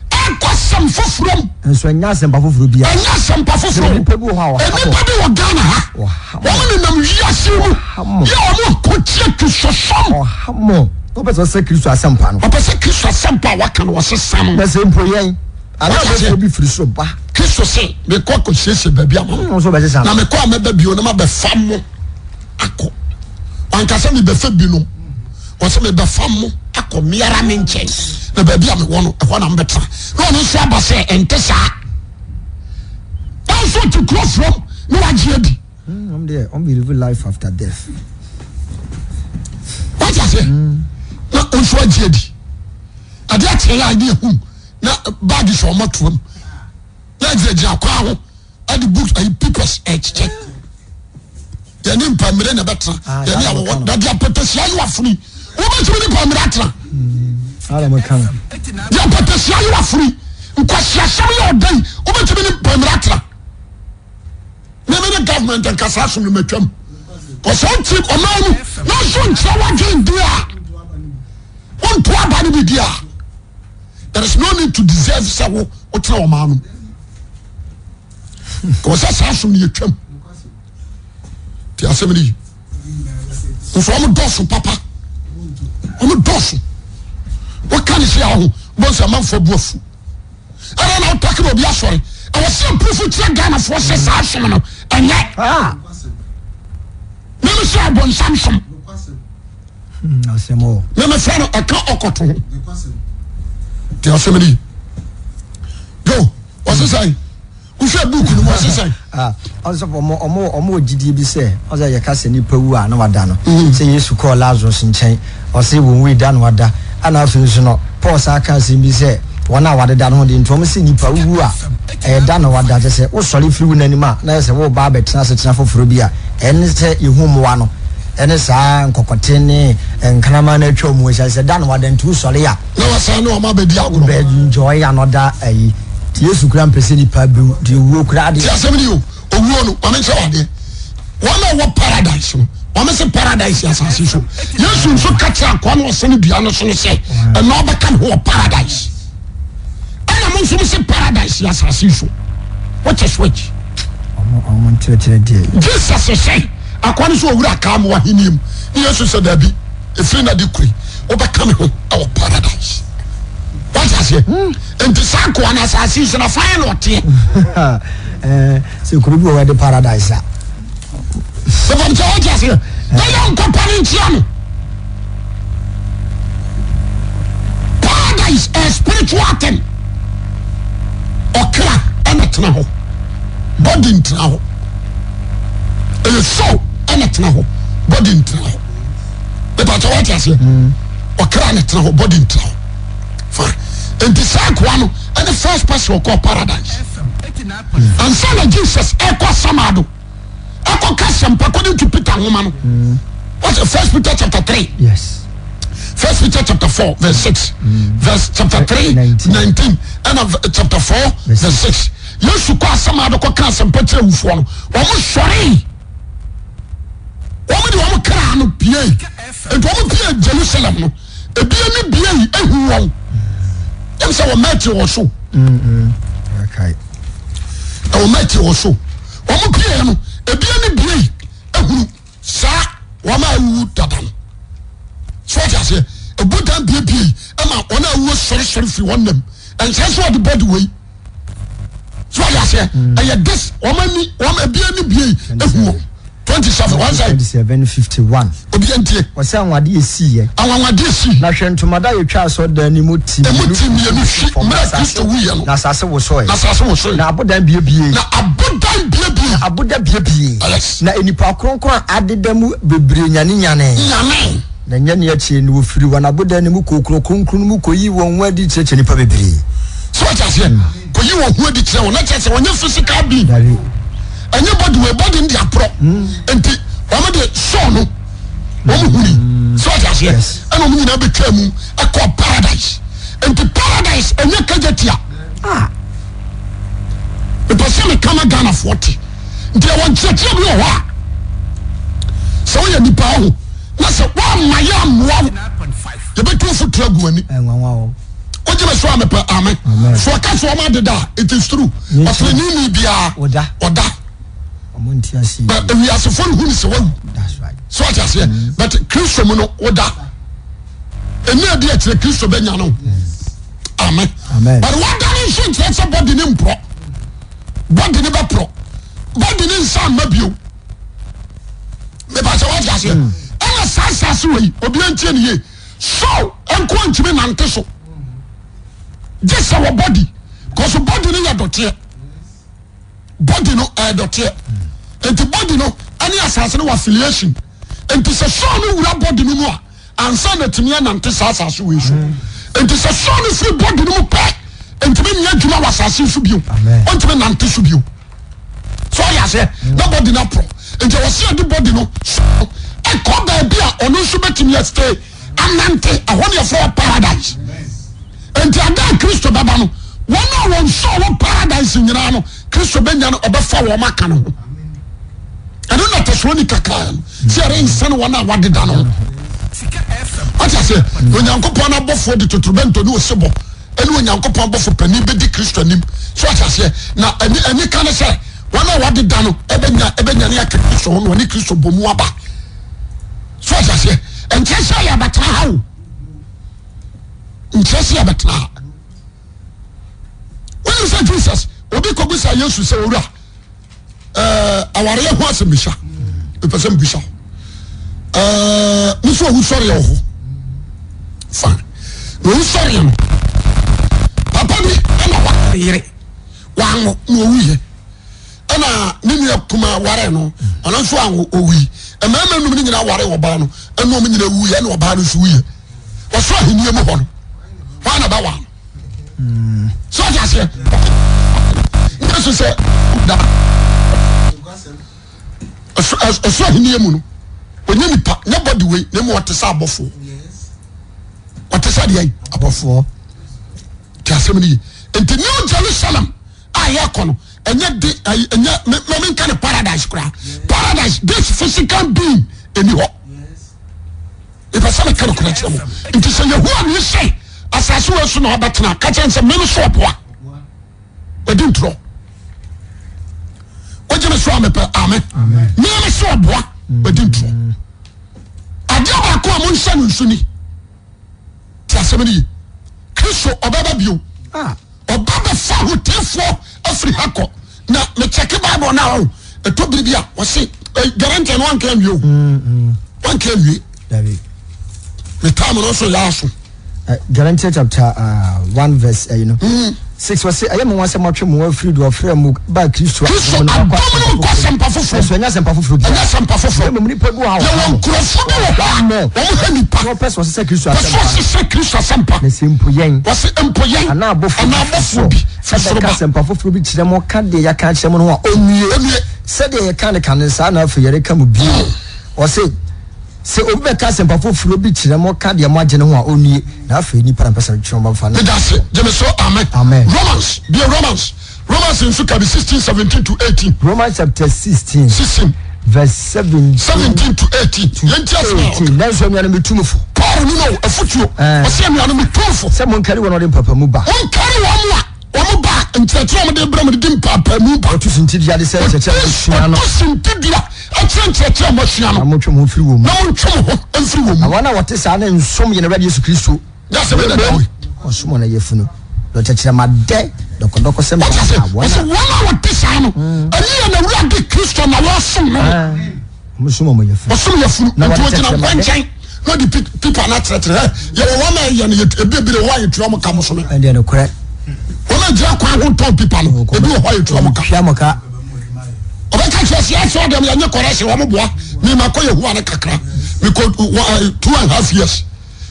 Ɛkɔ asɛm foforɔ mu. Nso ɛnyɛ asɛmpa foforɔ biara. Ɛnyɛ asɛmpa foforɔ. Sɛ nnipa bi wɔ hɔ a wɔha mo. Nnipa bi wɔ Ghana ha. Wɔha mo. Wɔn nenam wiase mu. Wɔha mo. Yɛ wɔn ako tia Kristosom. Wɔha mo. Wɔpɛ sɛ wɔsesa Kristo asɛmpa no. Wɔpɛ sɛ Kristo asɛmpa a wɔaka no wɔsesa no. Na sɛ mpo yɛn, anaa ɔbɔfoɔ bi firi soro ba. Kristo se, mekɔ akɔsiesie baabi ama mo. Nso wɔbɛsesa no. Na mekɔ a mɛba bio na mabɛfa mo akɔ. Wanka sɛ mebɛfa binom. Wɔsɛ mebɛfa mo akɔ meara me nkyɛn na baabi a mewɔ no ɛhɔ na mobɛtena. Na ɔno nso aba sɛ ɛnte saa. Nanso ɔte kuro from na wagye adi. Wɔn deɛ wɔn believe life after death. Wate aseɛ? Na nso agye adi. Adeɛ akyerɛ yɛ a ɛde ehum na baagi hyɛ wɔn atoam na gyinagyina kwan ho ɛde books ayi papers ɛkyekyɛ. Yɛne mpamire na ɛbɛtena. Ah, Yɛne saa na awɔwɔ wɔka no. na deɛ apɛtɛsia yɛ wafunu yi. Wobɛtumi ne mpamire atena. Saa na wɔka no. Deɛ apɛtɛsia yɛ wafunu yi. Nkwasiasɛm yɛ ɔda yi. Wobɛtumi ne mpamire atena. Meme ne government nkasa asom no matwam. Kɔsɛ wote ɔman mu na nso nkyerɛ w'adwen di a wonto aba no bi di a there is no need to deserve sɛ wo wotena ɔman no mu. Kɔ sɛ saa som no yɛtwam. Ti asɛm no yi. Nso wɔn dɔɔso papa. Wɔn dɔɔso. Wɔka ne se aho bɔn sɛ amanfoɔ bu afu. Ɛna na wotake na obi asɔre. Ɛwɔ sɛ apurufu kyerɛ Ghanafoɔ sɛ saa som no ɛnyɛ. Ah. Meme sɛ ɔbonsam som. Asɛm o. Meme fɛ no ɛka ɔkɔto ho. Ti asɛm no yi. Yo, wɔse sɛn? Wohwɛ book no mu ɔse sɛn? Ah, ɔsɛ ɔmo ɔmo ɔmo wɔ gyidie bi sɛ ɔsɛ yɛka sɛ nipa wu a na wada no mm. Sɛ Yesu kɔɔ Lazarus nkyɛn ɔsɛ wɔn wui da na wada ɛna afei nso no Paul san ka asɛm bi sɛ wɔn a wadeda no ho de nti wɔn sɛ nipa wu a ɛyɛ da na wada kyɛ sɛ wosɔre firi wu n'anim a na yɛ sɛ woba abɛtena asetena foforɔ bi a ɛne sɛ yɛhu mmoa no ɛne saa nkɔkɔte ne nkraman no atwa mu ahyia sɛ da na wada nti wosɔre a Na wasan ne wɔn abɛdi agorɔ. Wobɛ enjoy another ayi. Ti Yesu kura mpɛ sɛ nipa bi deɛ owuo kura adeɛ. Ti asɛm ni o, owuo no, maame nkyerɛ wadeɛ. Wɔn a wɔ paradise no, wɔn sɛ paradise yɛ asase so. Yesu nso ka kyerɛ akoa no ɔsɛn dua no so no sɛ, ɛna ɔbɛka ne ho wɔ paradise. Ɛna mo nso mo sɛ paradise yɛ asase so. Which is which? Ɔmo ɔmo nkyerɛkyerɛ deɛ. Jesus sɛ akoa no sɛ owura kaa mo ahenni mu. Ne Yesu sɛ daabi. Ɛfiri na de kuri wobɛka me ho wɔ paradise wate aseɛ hmm. Nti saa nkoa no asase so na fan na ɔteɛ eh, sɛ kuro bi wɔ hɔ de paradise a ɛfam sɛ wate aseɛ na yɛ nkɔpa no nkyia no paradise a spiritual thing ɔkra ɛna tena hɔ body ntena hɔ ɛyɛ soul ɛna tena hɔ body ntena hɔ ìbàtà wà ti aseɛ ɔkra na tena hɔ body ntena hɔ fine nti saa akoa no ɛne first person ɔkɔ paradise ansa na Jesus ɛkɔ samado ɛkɔ ka sɛmpa according to Peter nwoma no what's it first Peter chapter 3 yes first Peter chapter 4 verse 6 verse chapter 3 19 ɛna chapter 4 verse 6 Yesu kɔ asamado kɔ ka asɛmpa kyerɛ awufoɔ no wɔn sɔre. Wɔn de wɔn kra no pie nti wɔn pie Jerusalem no ebi ani bie yi ehu wɔn yɛn sɛ wɔn mɛti wɔ so ɛwɔ mɛti wɔ so wɔn pie no ebi ani bie yi ehuru. Saa wɔn a awuwu dada no. So ɔte aseɛ? Ɛbodan biebie ɛma wɔn a awuo sɔresɔre firi wɔn nam. Ɛnkyerɛ sɛ ɔde body wei. So ɔte aseɛ? Ɛyɛ this wɔn ani wɔn ebi ani bie ehu wɔn. 27 wɔn sɛ. 27 51. Obi ntie. Wɔsɛ anwanwadeɛ esii yɛ. Anwanwadeɛ esii. Na hwɛ ntomada a yɛtwa asɔredan no mu ti Emu ti mmienu hwi mmerɛ Kristo wuyɛ no. Na asase wosoe. Na asase wosoe. Na abodan biebie. Na abodan biebie. Na aboda biebie. Yes. Na nnipa kronkron a adeda mu bebree nyane nyanee. Nyanee. Na ɛnyɛ nea akyire no wɔfirii wɔn abodan no mu kɔɔ kuro kronkron no mu kɔyii wɔn ho adi kyerɛkyerɛ nnipa bebree. So wate aseɛ? Kɔyi wɔn ho adi kyerɛ wɔn. Na kyerɛ sɛ wɔnyɛ physical being. Dabi. Ɛnyɛ body wei, body no de aporɔ. Nti wɔn de sɔɔ no, wɔn huni. So wate aseɛ? Yes. Ɛna wɔn nyinaa bɛtwa mu ɛkɔɔ paradise. Nti paradise ɛnyɛ kagyatia. Ah. Mepɛ sɛ meka ma Ghanafoɔ te. Nti ɛwɔ nkyerɛkyerɛ bi wɔ hɔ a, sɛ woyɛ nipa ho na sɛ woamma yɛ ammoa wo, yɛbɛtu afotuo agu w'ani. Wogye me so a mepɛ amen. So ɔka sɛ ɔma deda a, it is true. Ɔteneneeni biara ɔda. But ewiasefo no hu ne sɛ wawu. So ɔte aseɛ. But Kristo mu no woda. Ɛnna adi akyerɛ Kristo bɛnya no. Amen. But wada no nso nkyerɛ sɛ body ne mporɔ. Body ne bɛporɔ. Body ne nsa mma bio. Mepa sɛ wate aseɛ. Ɛna saa asase wɔ yi obiara ntie ne yie. So nko ntumi nante so. Gye sɛ wɔ body. Because body no yɛ dɔteɛ. Body no ɛyɛ dɔteɛ. Nti body no ɛne asase no wɔ affiliation. Nti sɛ soul no wura body no mu a ansa na atumi anante saa asase wei so. Nti sɛ soul no firi body no mu pɛ ntumi nyɛ adwuma wɔ asase so bio. Ɔntumi nante so bio. So ɔyɛ aseɛ na body no aporɔ. Nti ɛwɔ sɛ yɛde body no so ɛkɔ baabi a ɔno nso bɛtumi astay anante ɛhɔ ne yɛfrɛ wɔ paradise. Nti ada a Kristo bɛba no wɔn a wɔn nso wɔ paradise nyinaa no Kristo bɛnya no ɔbɛfa wɔn aka no ho. Ɛno na Tesalonika kaa no sɛ yɛrensɛne wɔn a wɔadeda no ho. Wate aseɛ? Onyankopɔn abɔfoɔ de totorobɛnto ne osebɔ ɛne Onyankopɔn abɔfo panin bɛdi Kristo anim. So wate aseɛ? Na ɛne ɛne ka ne sɛ wɔn a wɔadeda no ɛbɛnya ɛbɛnyane aka Kristo ho na wɔne Kristo bɔ mu aba. So wate aseɛ? Ɛnkyerɛ sɛ yɛabɛtena ha o. Nkyerɛ sɛ yɛabɛtena ha. Wonim sɛ Jesus obi kɔbisa Yesu sɛ owura ɛɛ awareɛ ho asɛm bisa mepɛ sɛ mbisa ɛɛ me sɛ owusɔreɛ wɔ hɔ fine na owusɔreɛ no papa bi ɛna ware yere wanwo na owuyɛ ɛna ne nua kuma ware no ɔno nso anwo owui mmarima num no nyinaa ware ɔbaa no ɛna wɔn nyinaa wuyɛ ɛna ɔbaa no nso wuyɛ wɔsoro ahenni mu hɔ no wɔn na bɛwa no. sɛ ɔte aseɛ ne so sɛ da ɔsoro ahenni mu no ɔnyɛ nipa nyɛ body wei na mu ɔte sɛ abɔfoɔ ɔte sɛ deɛ abɔfoɔ te asɛm no ye nti New Jerusalem a yɛkɔ no ɛnyɛ de ɛnyɛ mɛmi nka ne paradise koraa paradise this physical being ɛni hɔ. Mepɛ sɛ meka nokorɛ kyerɛ mo. Nti sɛ Yehowa ne sɛ asase wei so na ɔbɛtena, ka kyerɛ no sɛ meme so ɔboa. Wadi ntorɔ. Wogye me so a mepɛ amen. Meme so ɔboa. Wadi ntorɔ. Adeɛ baako a monhyɛ no nso ni. Ti asɛm no ye. Kristo ɔbɛba bio. Ah. Ɔba bɛfa ahotefoɔ afiri ha kɔ. Na mekyɛke Bible no a ɔho ɛtɔ bere bi a wɔse guarantee no wanka anwie o. Wanka anwie. Dabi. Me time no nso yɛ aso. Galatians chapter 1 verse you know, 6 wɔse ɛyɛ mo nwa sɛ moatwe mo ho afiri deɛ ɔfrɛ mo baa Kristo Kristo adom no mu kɔ asɛmpa foforɔ Nanso ɛnyɛ asɛmpa foforɔ biara. Ɛnyɛ asɛmpa foforɔ. Na mmom nnipa bi wɔ hɔ a Yɛwɔ wɔha mo. nkurɔfoɔ bi wɔ hɔ a Wɔha mo. wɔn ha nipa. Na wɔpɛ sɛ wɔsesa Kristo Wɔpɛ sɛ asɛmpa no. wɔsesa Kristo asɛmpa. Na sɛ mpo yɛn. Wɔse mpo yɛn. Anaa abɔfoɔ Anaa bi firi abɔfoɔ soro bi firi soro bɛka ba. asɛmpa foforɔ bi kyerɛ mo ka deɛ yɛaka akyerɛ mo no ho a, ɔnnue. Ɔnnue. Sɛdeɛ yɛkaa no kane no, saa na afei yɛreka mo bio. Wɔse, Sɛ obi bɛka asɛmpa foforɔ bi kyerɛ mo ka deɛ moagye no ho a, ɔnnue. Na afei nnipa na mpɛ sɛ metwe wɔn ba no. Meda ase. Gyeme so amen. Amen. Romans, bie Romans. Romans nso ka bi 16, 17 to 18. Romans chapter 16. 16. Verse 17. 17 to 18. Yɛn ti asɛm a 18. Nanso anuanom metu mo fo. Paul no no afutuo. Eh. Ɔsɛ anuanom metu mo fo. Sɛ monkari wɔn a wɔde mpapamu ba. Monkari wɔn a wɔn ba. nkyerɛkyerɛ a wɔde brɛ mo de di mpaapaamu ba. Wɔto suntidua de sɛ nkyerɛkyerɛ a moasua no. Wɔto suntidua kyerɛ nkyerɛkyerɛ a moasua no. Na montwe mo ho mfiri wɔn mu. Na montwe mo ho mfiri wɔn mu. Na wɔn a wɔte saa no nsom yɛn Awurade Yesu Kristo. Na asɛm yi na ɛda hɔ yi. Wɔsom wɔn ayafunu. Na ɔtɛkyerɛma dɛ dɔkɔdɔkɔsɛm Wɔte ase? daadaa wɔn Wɔse a. wɔn a wɔte saa no, ɛnyɛ yɛn Awurade Kristo na wɔsom no. Wɔsom wɔn yafunu. Wɔsom yafunu. Na Nti wɔde wɔgyina tɛkyerɛma nkwa dɛ. nkyɛn na ɔde pipa no akyerɛkyerɛ. Hɛ, yɛwɔ wɔn a ɛyɛ no, yɛtu, ebi ebi de wɔ a yɛtua wɔn ka bosome. Ɛndeɛ nokorɛ. Wɔn a gyina kwan ho tɔn pipa no, ebi wɔ hɔ a yɛtua wɔn ka. Tua mo ka. Ɔbɛka kyerɛ sɛ yɛasɛ ɔdɛm yɛnyɛ kɔrɛse wɔn boa. Me makɔ Yehowa no kakra. Mekɔ 2.5 years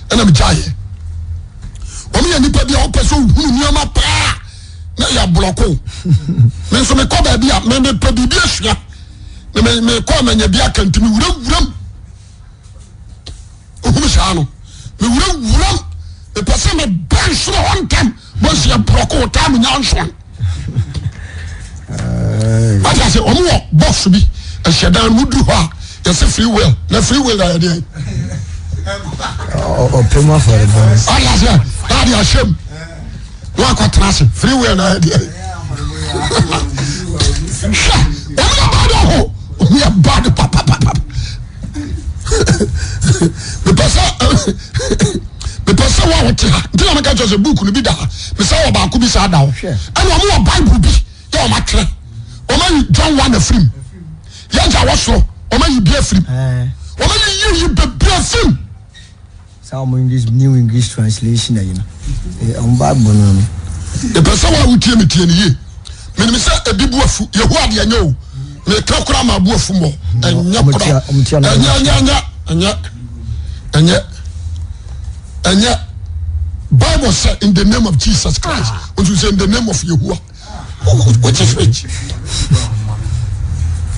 ɛna megyaeɛ. Wɔn yɛ nipa bi a wɔpɛ sɛ ohunu nneɛma paa na yɛ aborɔko. Me nso mekɔ baabi a me mepɛ biribi asua na me mekɔ a manya bi aka nti mewura wuram. Ohunu saa no mewura wuram mepɛ sɛ mebɛn soro hɔ ntɛm bɔsi aborɔko taa menya nson. Wate ase wɔn wɔ box bi ɛhyɛ mu duru hɔ a yɛsɛ free will na free will ayɛ deɛ. Ɔpɛ mu afɔrebɔ. Wate ase na ade ahyɛ mu na wakɔ tena ase free will na ayɛ deɛ. Hwɛ wɔn yɛ bad ɔho wɔn yɛ bad papapapa. Mepɛ sɛ mepɛ sɛ wɔn a wɔte ha nti na meka kyerɛ sɛ book no bi da ha mesɛ wɔ baako bi saa da hɔ ɛna wɔn wɔ bible bi yɛ wɔn atwerɛ wɔn ayi John 1 afirim yɛn gya wɔ soro wɔn ayi bi afirim wɔn ayi yi yi bebree afirim. Saa wɔn English New English Translation ayi no wɔn Bible no no. Mepɛ sɛ wɔn a wotie me tie no yie. Menim sɛ ebi bu afu Yehowa deɛ ɛnyɛ o. Meka koraa ma abu afu mmɔ. Ɛnyɛ koraa. Ɛnyɛ ɛnyɛ ɛnyɛ ɛnyɛ ɛnyɛ ɛnyɛ. Bible sɛ in the name of Jesus Christ. Nso sɛ in the name of Yehowa. Which is which?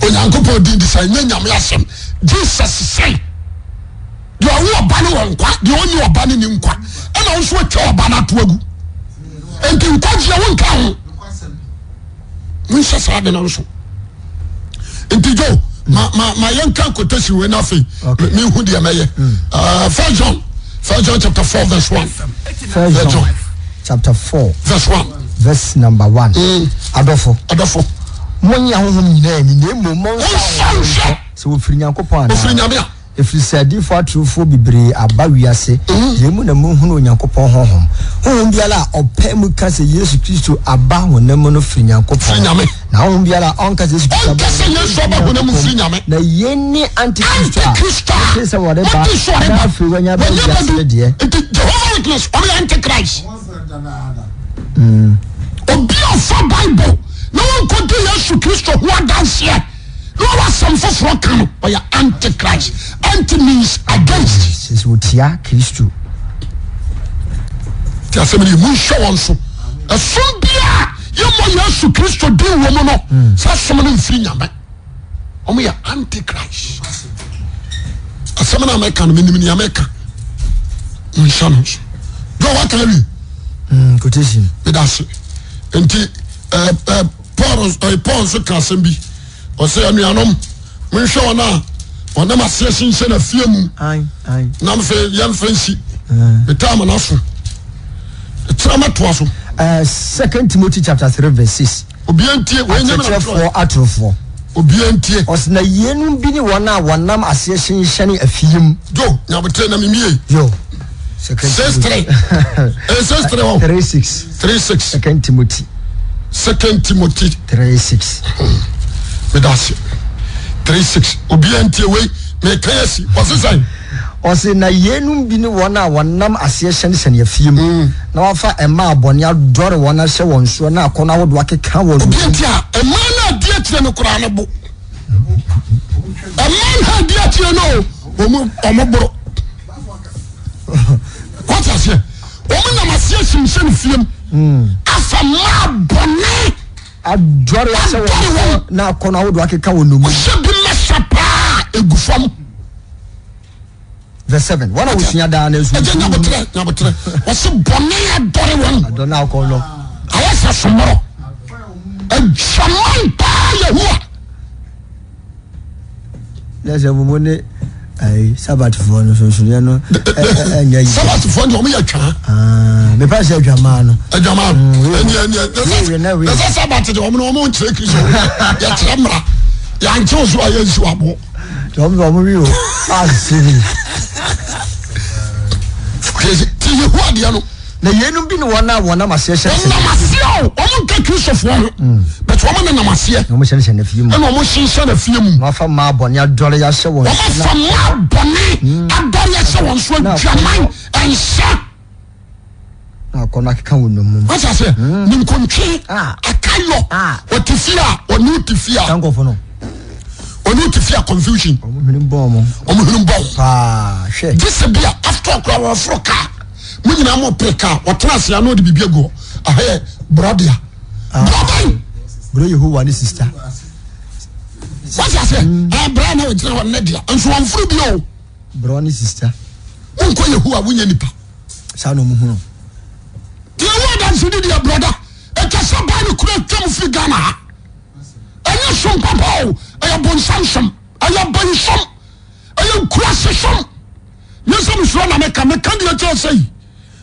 Onyankopɔn din de sɛ ɛnyɛ nyame asɛm. Jesus sɛ deɛ ɔwɔ ɔba no wɔ nkwa deɛ ɔnni ɔba no ni nkwa ɛna wo nso atwa ɔba no ato agu nti nkwagyeɛ wo nka ho monhyɛ saa de no nso nti jo ma ma ma yɛnka quotation wei no afei mehu deɛ mɛyɛ First John First John chapter 4 verse 1 First John chapter 4 verse 1 verse number 1 Adɔfo adɔfo monnye ahonhom nyinaa nni na mmom monsa nhwɛ sɛ wɔfiri Nyankopɔn anaa wɔfiri Nyame a Ɛfiri sɛ adiyifoɔ atorofoɔ bebree aba wiase, yei mu na mohunu Onyankopɔn Honhom. Honhom biara a ɔpae mu ka sɛ Yesu Kristo aba honam mu no firi Nyankopɔn. Na honhom biara a ɔnka sɛ Yesu Kristo aba honam mu no mfiri Nyankopɔn. Na yei ne antikristo a motee sɛ ɔreba, na afei wanya aba wiase no deɛ. Nti Jehovah Witness wɔn yɛ antichrist. Obi a ɔfa Bible na wɔnkɔdi Yesu Kristo ho adanseɛ. Na ɔwɔ asɛm foforɔ ka no, ɔyɛ antichrist. Anti means against. Sɛ sɛ ɔtia Kristo. Ti asɛm ni monhwɛ wɔn so. Ɛsom biara yɛmmɔ Yesu Kristo din wɔ mu no, hmm. saa som no mfiri Nyame. Wɔn yɛ antichrist. Asɛm no a mɛka no, menim nea mɛka. Monhyɛ no so. Dɛ waka awie. Hmm, quotation. Meda ase. Nti, eh, eh, Paul eh, Paul nso ka asɛm bi. Ɔsɛ anuanom, monhwɛ wɔn a wɔnam aseɛ hyenhyɛ na fie mu. Na mfe yɛmfa nsi. Metaa mo n'aso. Ɛkyerɛ mɛtoa so. Uh, Second Timothy chapter 3 verse 6. Obiara ntie, wɔn nyɛ Akyerɛkyerɛfoɔ atorofoɔ. Obiara ntie. Ɔsɛ na yeinom bi ne wɔn a wɔnam aseɛ hyenhyɛne afie mu. Jo, nyabotere na mimie. Jo. 6 3. 6 3 oh. 3 6. 3 6. Second Timothy. Second Timothy. 3 6. Medase. 3 6. Obiara ntie wei. Meka asi. Ɔse sɛn? Ɔse na yeinom bi ne wɔn a wɔnam aseɛ hyɛnehyɛne afie mu, mm. na wɔafa mmaa bɔne adɔre wɔn ahyɛ wɔn soɔ na akɔnnɔ ahodoɔ akeka wɔn. Obi nti a mmaa no adi akyire no koraa no bo. Mmaa no adi akyire no wɔn boro. Wate aseɛ? Wɔn nam aseɛ hyehyɛ ne fiem. Hmm. Afa mmaa bɔne. Adɔre ahyɛ wɔn so na akɔnɔ ahodoɔ akeka wɔn nnommum. Wɔhyɛ bi mɛsa paa egu fam. Verse 7. Wɔn a wɔsua daa na nso. Ɛgye nyabotrɛ nyabotrɛ. Wɔsi bɔne adɔre wɔn. Adɔre na akɔnɔ. Ayɛ sɛ somorɔ. Adwaman paa Yehowa. Na sɛ mo ne. Ayi sabatfoɔ no sonsonoeɛ no ɛnyɛ yi. Sabatfoɔ deɛ wɔn yɛ twaa. Mepa sɛ adwamaa no. Adwamaa no ɛni ɛni ɛni ɛsɛ sabat deɛ wɔn no wɔn nkyerɛ kristo yɛkyerɛ mmara yɛankyɛw so a yɛnsi wɔ aboɔ. Wɔn de wɔn wi o asese bi. Ti yehowa deɛ no. Na yeinom bi ne wɔn a wɔnam aseɛ hyɛ Wɔnam aseɛ o, wɔn nka Kristofoɔ ho, but wɔn nenam aseɛ. Na wɔn hyɛnhyɛn afie mu. Ɛna wɔn hyenhyɛn afie mu. Na wɔafa mmaa bɔne adɔre ahyɛ wɔn so. Wɔafa mmaa bɔne adɔre ahyɛ wɔn so, adwaman, nsa. Na akɔnnɔ akeka wɔn nnommum. Wate aseɛ? Ninkuntwe, akayɔ, ɔte fie a, ɔne wo te fie a. Saa nkurɔfoɔ no. Ɔne wo te fie a confusion. Wɔn hwene bɔ wɔn. Wɔn hwene bɔ wɔn. Paa, hwɛ. Gye sɛ bi a after all koraa wɔforo kaa. Mo nyinaa mo pere kaa. Wɔtena ase a na ɔde biribi agu hɔ. Aha yɛ borɔdea. Borɔ bɛn? Borɔ Yehowa ne sista. Wate aseɛ? Ɛɛ bra na ɔgyina hɔ ne dea. Nso wɔmforo bi o. Borɔ ne sista. Wonkɔ Yehowa wonyɛ nipa. Saa na ɔmo hunu. Deɛ ɛwɔ adanse di deɛ brɔda. Ɛtwa sɛ baa no kura twam firi Ghana ha. Ɛnyɛ som papa o. Ɛyɛ bonsam som. Ɛyɛ bayisom. Ɛyɛ nkurase som. Nyɛ sɛ mesuro na meka. Meka deɛ kyerɛ sɛ yi.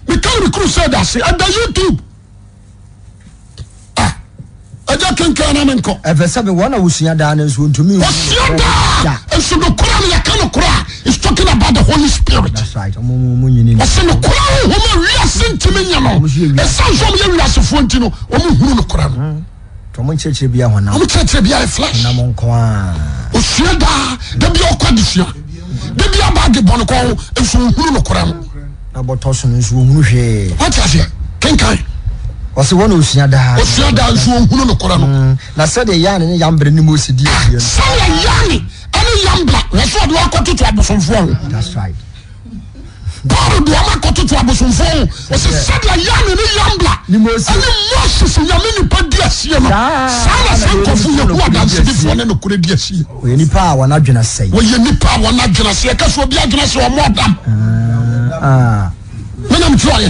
Meka wɔ crusade ase. Ɛda YouTube. Ah, ɛgya kenkan na menkɔ. Ɛfɛ sɛ me wɔn a wɔsua daa no nso wɔntumi nhu Wɔsua nokorɛ daa da. nso nokorɛ no yɛka nokorɛ a is talking about the Holy Spirit. That's right. Ɔmo ɔmo ɔmo nyini no. Wɔsɛ nokorɛ honhom a wiase ntumi nyɛ no. Wɔn nso yɛ wiase. Ɛsiane sɛ wɔn yɛ wiasefoɔ nti no wɔn hunu nokorɛ no. Nti wɔn nkyerɛkyerɛ biara honam. Wɔn kyerɛkyerɛ biara yɛ flesh. Honam nko ara. Osua daa, da bi ɔkɔ adesua, da bi abaage bɔ ne kɔn ho, nso ohunu nokorɛ no. Na bɔtɔ so no nso ohunu hwee. Wate aseɛ? Kenkan. Ɔse wɔn na osua daa. Osua daa nso ohunu nokorɛ no. Mm, na sɛdeɛ Yane ne Yambre ne Mose di asie no. Sɛdeɛ Yane ne Yambra, hwɛ sɛ ɔde wɔn akɔtoto abosomfoɔ ho. That's right. Paul de wɔn akɔtoto abosomfoɔ ho. Ɔsɛ sɛdeɛ Yane ne Yambra Ne Mose. ɛne Moses nyame nipa di asie no, Saa saa na na sɛ yeinom nkurɔfo nso Yehowa nokorɛ di adansedifoɔ asie. ne nokorɛ di asie. Wɔyɛ nipa a wɔn adwene asɛe. Wɔyɛ nipa a wɔn adwene asɛe. Ɛka sɛ obi adwene asɛe ɔmo ɔdam. Ah. Me na metwerɛeɛ.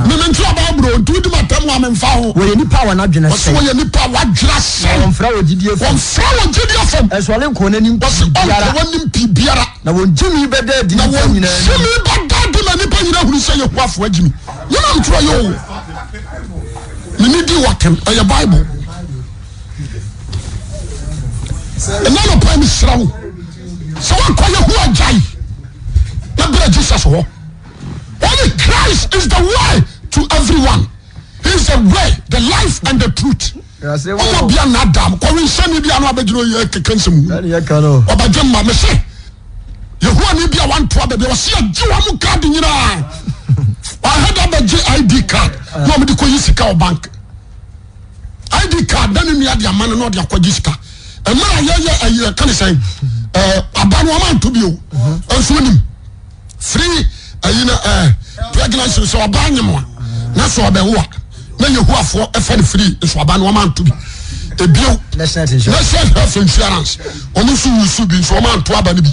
Me mentwerɛ Bible o, nti wodi m'atam a memfa ho. Wɔyɛ nipa a wɔn adwene Wɔse asɛe. wɔyɛ nipa a wɔadwene asɛe. Na wɔmfra wɔ gyidie fam. Wɔmfra wɔ gyidie fam. Ɛnso ɔrenkɔ wɔn anim Wɔse pii ɔnkɔ biara. wɔn anim pii biara. Na wɔn gyimi bɛda adi Na nnipa wɔn nyinaa anim. gyimi bɛda adi ma nnipa nyinaa hunu sɛ Yehowafoɔ agyimi. Me na metwerɛeɛ o. Mene di w'atam. Ɛyɛ Bible. Ɛnɛ nɔpa mesrɛ wo sɛ woankɔ Yehowa gyae na brɛ Jesus hɔ. Only Christ is the way to everyone. He is the way, the life and the truth. Ọmọ bia na adam kọwe nsẹm bi ano abɛgyina oyɛ keka nsɛm hu. Ɔbɛgye mma me se Yehowa ni bi a wantoa baabi a wɔsi agye wɔn card nyinaa. Wahɛ da bɛgye ID card na wɔn de kɔ yi sika wɔ bank. ID card na ne nua de ama no na ɔde akɔgye sika. Mmerɛ a yɛyɛ ɛyi ɛka ne sɛn ɛɛ aba no wɔn anto bi o. Nso onim. Free ayi na ɛɛ pregnancy sɛ ɔbaa nyem a na sɛ ɔbɛwo a na yehowafoɔ ɛfa no free nso aba no wɔn anto bi ebio National Insurance. National Health Insurance wɔn nso wusu bi nso wɔn anto aba no bi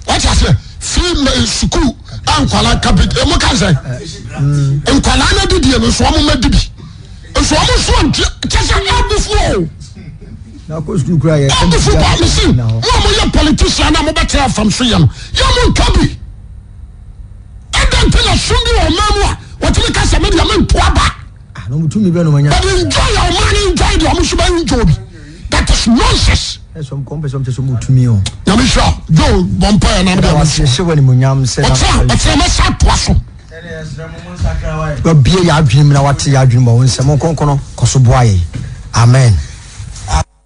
wɔte aseɛ free mɛ sukuu a nkwadaa kapit emu ka sɛ nkwadaa no didie no nso wɔn mɛ di bi nso wɔn nso nti kyɛ sɛ ɛbufuo o. Na kɔ sukuu kura yɛ. Ɔbufo ba mesi mo a moyɛ politician na mobɛtena afam so yɛ no yɛ mo nka bi. Ɛdɛn nti na som bi wɔ ɔman mu a wɔtumi ka sɛ me deɛ mento aba. Ah, na ɔmo tumi bɛ na ɔmo anya. But enjoy a ɔman no enjoy deɛ ɔmo nso bɛ enjoy bi. That is nonsense. Ɛsɛ ɔmo kɔn pɛ sɛ ɔmo kyɛ sɛ ɔmo tumi o. Nyame hyira Joe bɔ mpa yɛ nam deɛ. Wase hyɛ wɔ animuonyam sɛ. Ɔkyerɛ ɔkyerɛ mɛsa atoa so. Wabue yɛn adwene mu na wate yɛn adwene mu wɔ wo nsɛm nkonkono kɔ so boa yɛn. Amen.